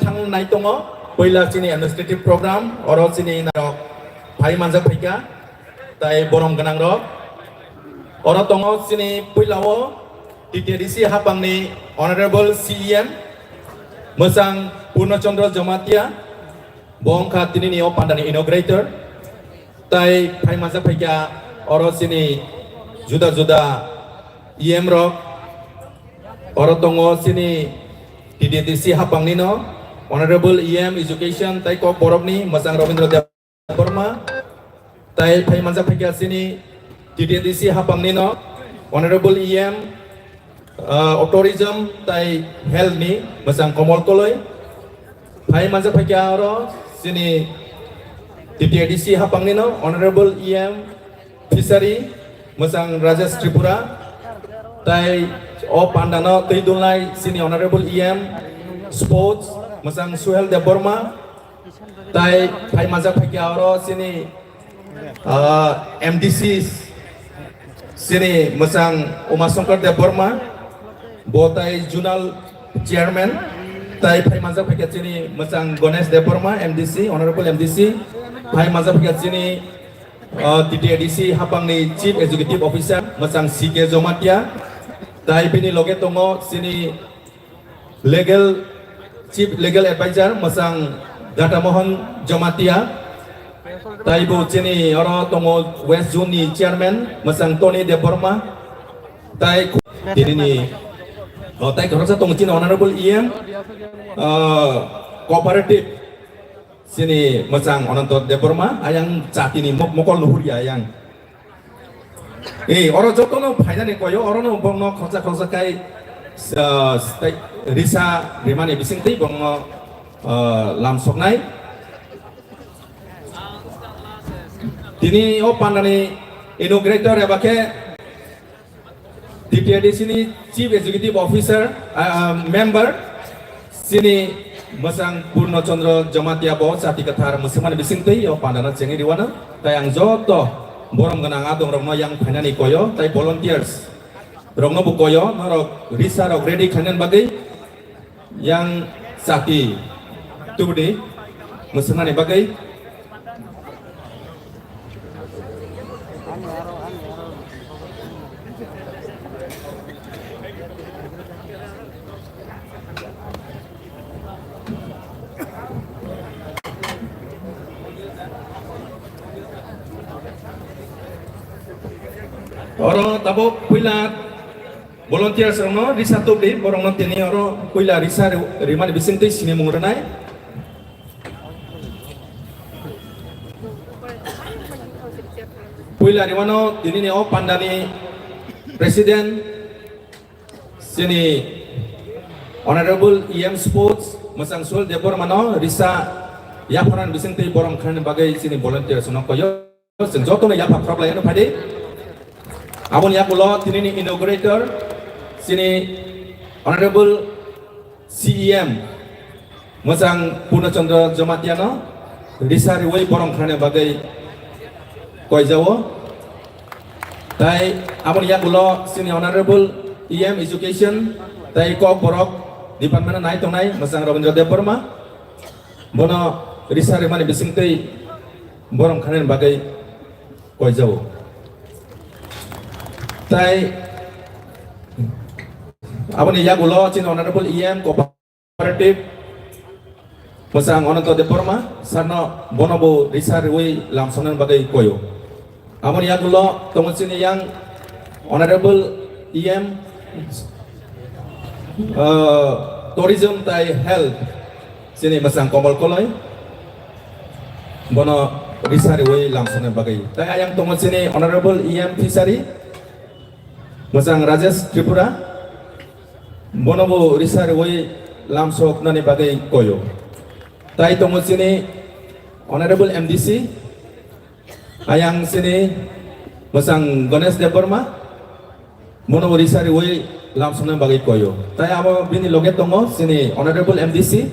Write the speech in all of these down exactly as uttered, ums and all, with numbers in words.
thangnai tongo. Puila chini administrative program, oro chini narok phai manjak phaikha, tai borom gwnang rok. Oro tongo chini puila o T T A D C hapangni Honorable C E M, Mwchang Purno Chandra Jamatia, bo wngkha tinini o pandani inaugurator. Tai phai manjak phaikha oro chini juda juda E M rok, oro tongo chini T T A D C hapangni no Honorable E M Education tai Kokborokni Mwchang Rabindra Debbarma, tai phai manjak phaikha chini T T A D C hapangni no Honorable E M, uh, Tourism tai Health ni Mwchang Komol Koloi, phai manjak phaikha oro chini T T A D C hapangni no Honorable E M Fishery Mwchang Rajesh Tripura, tai o pandano twi dunlai chini Honorable E M Sports Mwchang Suhel Debbarma, tai phai manjak phaikha oro chini, ah, M D C chini Mwchang Umashankar Debbarma, bo tai Zonal Chairman, tai phai manjak phaikha chini Mwchang Ganesh Debbarma, M D C, Honorable M D C, phai manjak phaikha chini, ah, T T A D C hapangni Chief Executive Officer Mwchang C K Jomatia, tai bini loge tongo chini Legal, Chief Legal Advisor Mwchang Data Mohan Jomatia, tai bo chini oro tongo West Zone ni Chairman Mwchang Tony Debbarma, tai tinini, oh, tai khoroksa tongo chini Honorable E M, uh, Cooperative chini Mwchang Ananto Debbarma, ayang chatini mok-, mokol nuhurya ayang. Eh, oro jotono phainani koyo, orono bongno khoroksa khoroksa kai, ah, tai risa rimani bisingtwi bongno, ah, lamsoknai. Tini o pandani inaugurator eba khe T T A D C ni Chief Executive Officer, ah, ah, member, chini Mwchang Purno Chandra Jamatia bo chati kwthar mwswkmani bisingtwi o pandano chengwi riwano. Tai ang joto borom gwnang adong rokno yang phainani koyo, tai volunteers rokno bo koyo, norok risa rok ready khlainani bagwi. Yang chati tubudi mwswknani bagwi. Oro tabuk puila volunteers rokno risa tubdi, borokno tini oro puila risa ri-, rimani bisingtwi sinimung rwnai. Puila rimano tinini o pandani president chini Honorable E M Sports Mwchang Suhel Debbarmano risa yapharani bisingtwi borom khlainani bagwi chini volunteers rokno koyo. Chwng jotono yapha khorok lai phai di. Aboni yakulo tinini inaugurator chini Honorable C E M Mwchang Purno Chandra Jamatia no risa riwi borom khlaina bagwi koijao. Tai aboni yakulo chini Honorable E M Education tai Kokborok department nai tongnai Mwchang Rabindra Debbarma, bono risa rimani bisingtwi borom khlaina bagwi koijao. Tai aboni yagulo chini Honorable E M Cooperative Mwchang Ananto Debbarma sarno bono bo risa riwi lamsoknani bagwi koyo. Aboni yagulo tongo chini yang Honorable E M, uh, Tourism tai Health, chini Mwchang Komol Koloi, bono risa riwi lamsoknani bagwi. Tai ayang tongo chini Honorable E M Fishery, Mwchang Rajesh Tripura, bono bo risa riwi lamsoknani bagwi koyo. Tai tongo chini Honorable M D C, ayang chini Mwchang Ganesh Debbarma, bono risa riwi lamsokna bagwi koyo. Tai abo bini loge tongo chini Honorable M D C,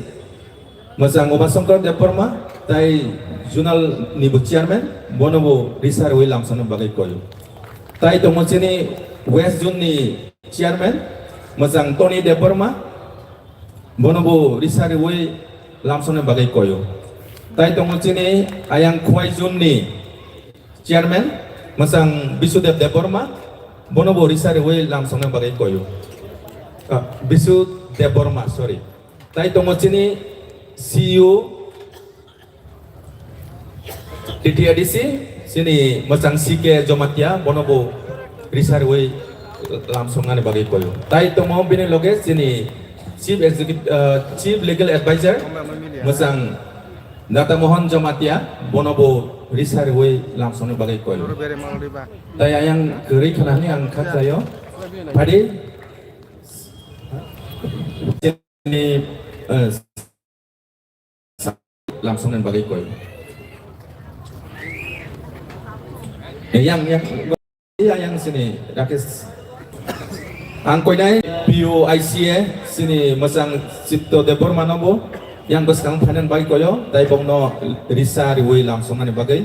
Mwchang Umashankar Debbarma, tai Zonal ni bo Chairman, bono bo risa riwi lamsokna bagwi koyo. Tai tongo chini West Zone ni Chairman, Mwchang Tony Debbarma, bono bo risa riwi lamsongni bagwi koyo. Tai tongo chini ayang Khowai zone ni chairman, mwchang Bisudev Debbarma, bono bo risa riwi lamsongni bagwi koyo. Ah, Bisu Debbarma, sorry. Tai tongo chini C E O, T T A D C, chini mwchang C K Jamatia, bono bo risa riwi lamsongnani bagwi koyo. Tai tongo bini loge chini Chief Executive, uh, Chief Legal Advisor, mwchang Data Mohan Jamatia, bono bo risa riwi lamsongni bagwi koyo. Tai ayang kwrwi khwnani ang kha khlaio. Phadi, chini, uh, lamsongni bagwi koi. Yang, yang, yang, yang sini Rakesh. Ang koinai P U I C A sini mwchang Chitto Debbarma no bo yang bwskang phainani bagwi koyo, tai bongno risa riwi lamsongnani bagwi.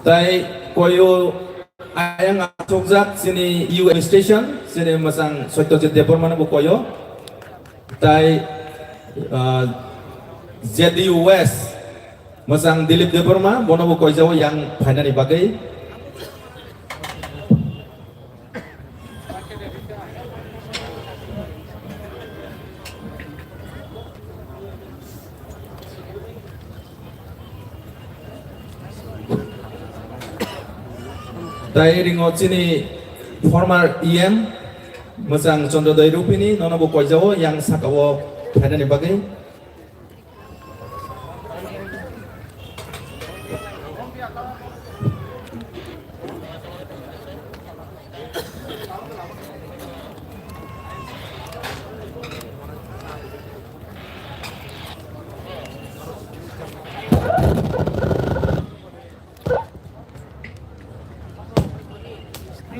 Tai koyo ayang asokjak chini U M station, chini mwchang Satyajit Debbarma no bo koyo. Tai, ah, Z D U West, mwchang Dilip Debbarma, bono bo koijao yang phainani bagwi. Tai ringo chini former E M, mwchang Chandrodoi Rupini, nono bo koijao yang sakao phainani bagwi.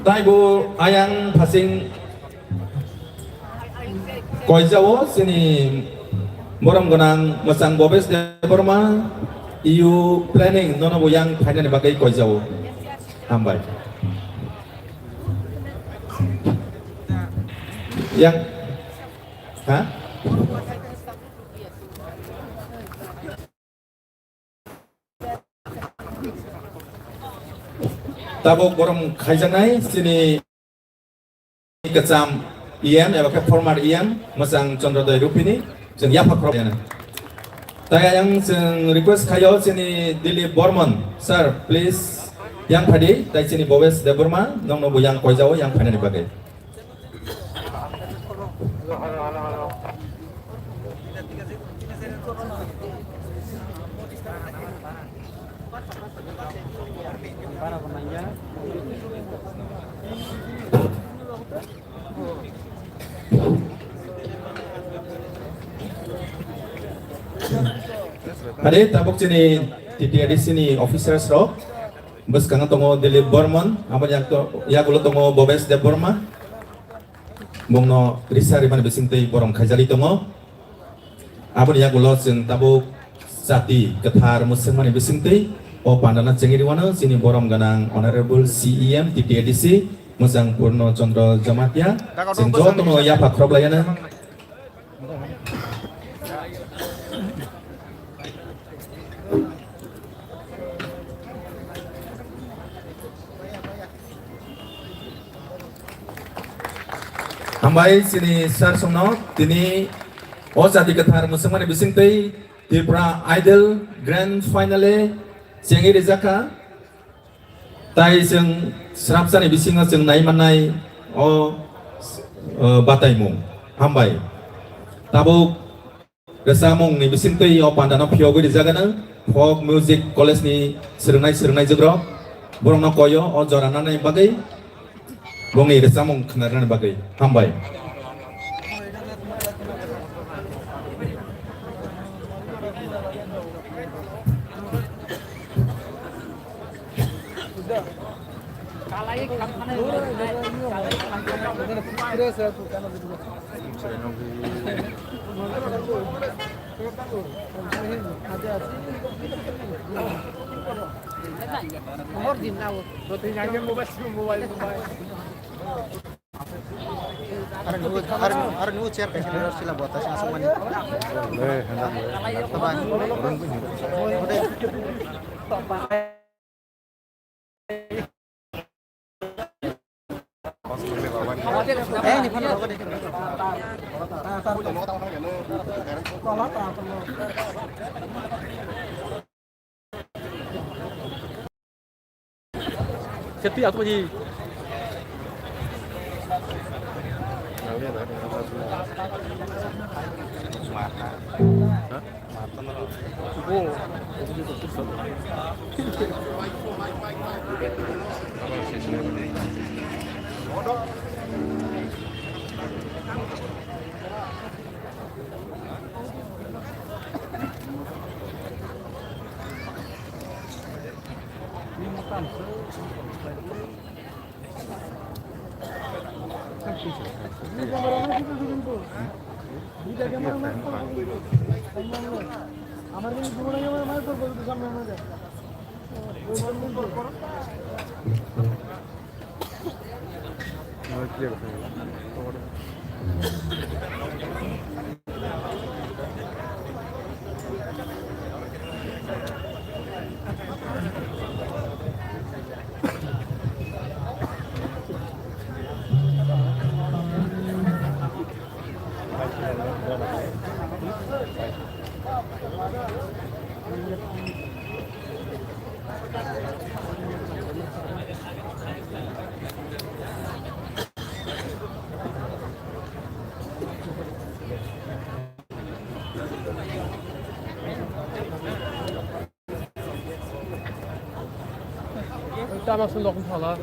Taibo ayang phasing koijao chini borom gwnang mwchang Bobes Debbarma, E U planning nono bo yang phainani bagwi koijao. Hambai. Yang, ha? Tabuk borom khaijaknai chini kwcham E M eba khe former E M mwchang Chandrodoi Rupini, chwng yapha khorok ya. Tai ayang chwng request khaio chini Dilip Bormon, sir, please, yang phadi, tai chini Bobes Debbarma, nongno bo yang koijao, yang phainani bagwi. Ade tabuk chini T T A D C ni officers rok. Bwskango tongo Dilip Bormon, aboni yak to-, yagulo tongo Bobes Debbarma. Bongno risa rimani bisingtwi borom khaijagwi tongo. Aboni yagulo chwng tabuk jati kwthar mwswkmani bisingtwi o pandano chengwi rwano chini borom gwnang Honorable C E M T T A D C mwchang Purno Chandra Jamatia. Chwng jotono yapha khorok laiyano. Hambai chini sir songno tini o jati kwthar mwswkmani bisingtwi Tripura Idol Grand Finale chengwi rijak kha. Tai chwng srapsani bisingo chwng nai mannai o, o, bataimung. Hambai. Tabuk rwchapmungni bisingtwi o pandano phiyogwi rijak anw Folk Music College ni swrwngnai swrwngnaijwkrok. Borokno koyo o jora nanani bagwi. Bongni rwchapmung khwnarnani bagwi hambai. Are nu, are, are nu chair kaisa ni sila bota sa asuk mani. Safety ato ji. Tama sundok phala.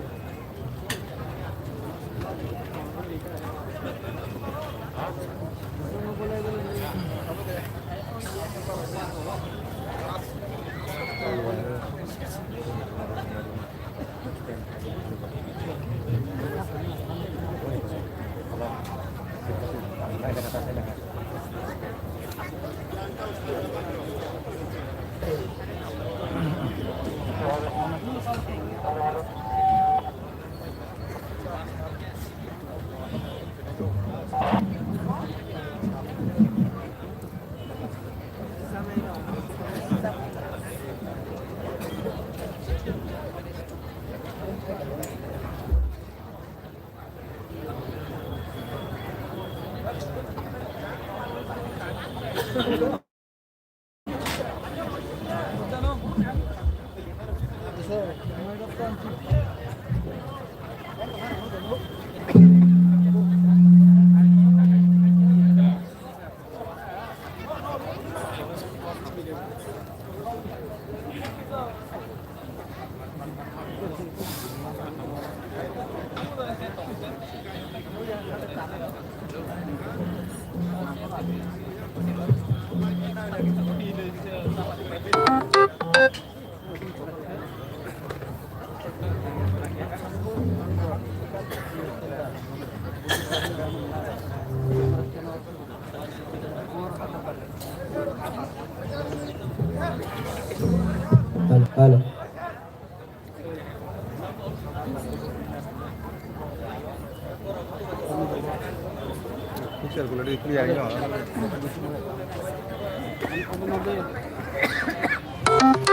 Hello, hello. Picture quality clear, no?